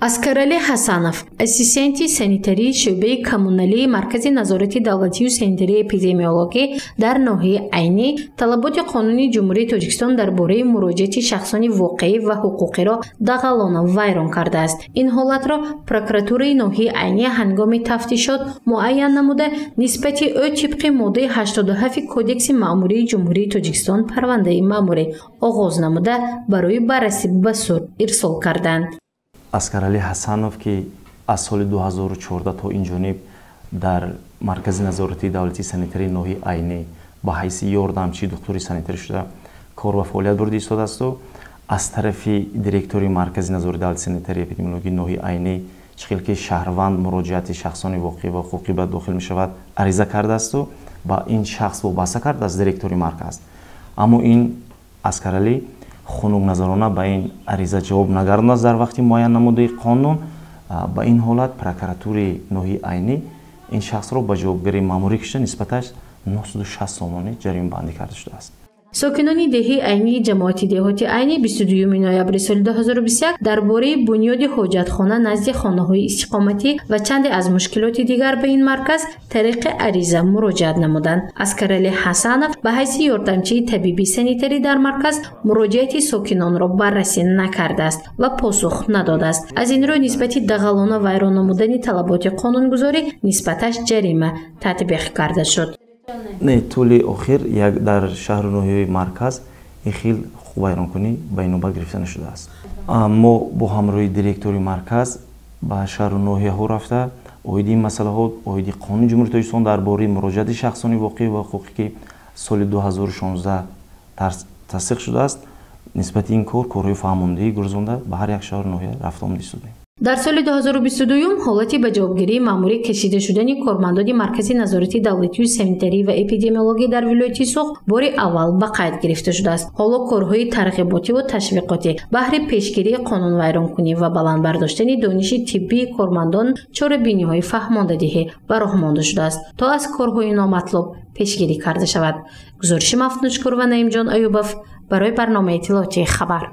Аскарали Ҳасанов, ассистенти санитарии шӯъбаи коммуналии Маркази назорати давлатию санитарии эпидемиологӣ дар ноҳияи Айнӣ, талаботи қонуни Ҷумҳурии Тоҷикистон дар бораи муроҷиати шахсони воқеӣ ва ҳуқуқиро дағалона вайрон кардааст. Ин ҳолатро прокуратураи ноҳияи Айнӣ ҳангоми тафтишот муайян намуда, нисбати ӯ тибқи моддаи 87 Кодекси маъмурии Ҷумҳурии Тоҷикистон парвандаи маъмурӣ оғоз намуда, барои баррасӣ ба суд ирсол карданд. Аскарали Ҳасанов, ки аз соли 2014 то ин ҷониб дар Маркази назоратии давлатии санитарии ноҳияи Айнӣ ба ҳайси ёрдамчии духтури санитарӣ шуда кор ва фаъолият бурда истодаасту, аз тарафи директори Маркази назорати давлатии санитарии эпидемиологии ноҳияи Айнӣ, чӣ хел ки шаҳрванд муроҷиати шахсони воқеӣ ва ҳуқуқӣ ба дохил мешавад, ариза кардаасту ба ин шахс вобаста кардааст директори марказ. Аммо ин Аскаралӣ хунукназарона ба ин ариза ҷавоб нагардонад дар вақти муайян намудаи қонун. Ба ин ҳолат прокуратураи ноҳияи Айнӣ ин шахсро ба ҷавобгарии маъмурӣ кашида, нисбаташ 960 сомонӣ ҷаримабандӣ карда шудааст. Сокинони деҳаи Айнии ҷамоати деҳоти Айнӣ 22 ноябри соли 2021 дар бораи бунёди ҳоҷатхона назди хонаҳои истиқоматӣ ва чанде аз мушкилоти дигар ба ин марказ тариқи ариза муроҷиат намуданд. Аскарали Ҳасанов ба ҳайси ёрдамчии табиби санитарӣ дар марказ муроҷиати сокинонро баррасӣ накардааст ва посух надодааст. Аз ин рӯ нисбати дағалона вайрон намудани талаботи қонунгузорӣ нисбаташ ҷарима татбиқ карда шуд. Не, тӯли охир як дар шаҳру ноҳияи марказ ин хел ҳуқуқвайронкунӣ ба инобат гирифта нашудааст. Мо бо ҳамроҳии директори марказ ба шаҳру ноҳияҳо рафта, оиди ин масъалаҳо, оиди қонуни Ҷумҳурии Тоҷикистон дар бораи муроҷиати шахсони воқеӣ ва ҳуқуқӣ, ки соли 2016 тасдиқ шудааст, нисбати ин кор корҳои фаҳмондагӣ гузаронда, ба ҳар як шаҳру ноҳия рафта омада истодем. Дар соли 2022 ҳолати ба ҷавобгирии маъмурӣ кашида шудани кормандони Маркази назорати давлатию санитарӣ ва эпидемиологӣ дар вилояти Суғд бори аввал ба қайд гирифта шудааст. Ҳоло корҳои тарғиботиву ташвиқотӣ баҳри пешгирии қонунвайронкунӣ ва баланд бардоштани дониши тиббии кормандон чорабиниҳои фаҳмондадиҳӣ ба роҳ монда шудааст, то аз корҳои номатлуб пешгирӣ карда шавад. Гузориши Мафтуншукур ва Наимҷон Аюбов барои барномаи иттилоотии «Хабар».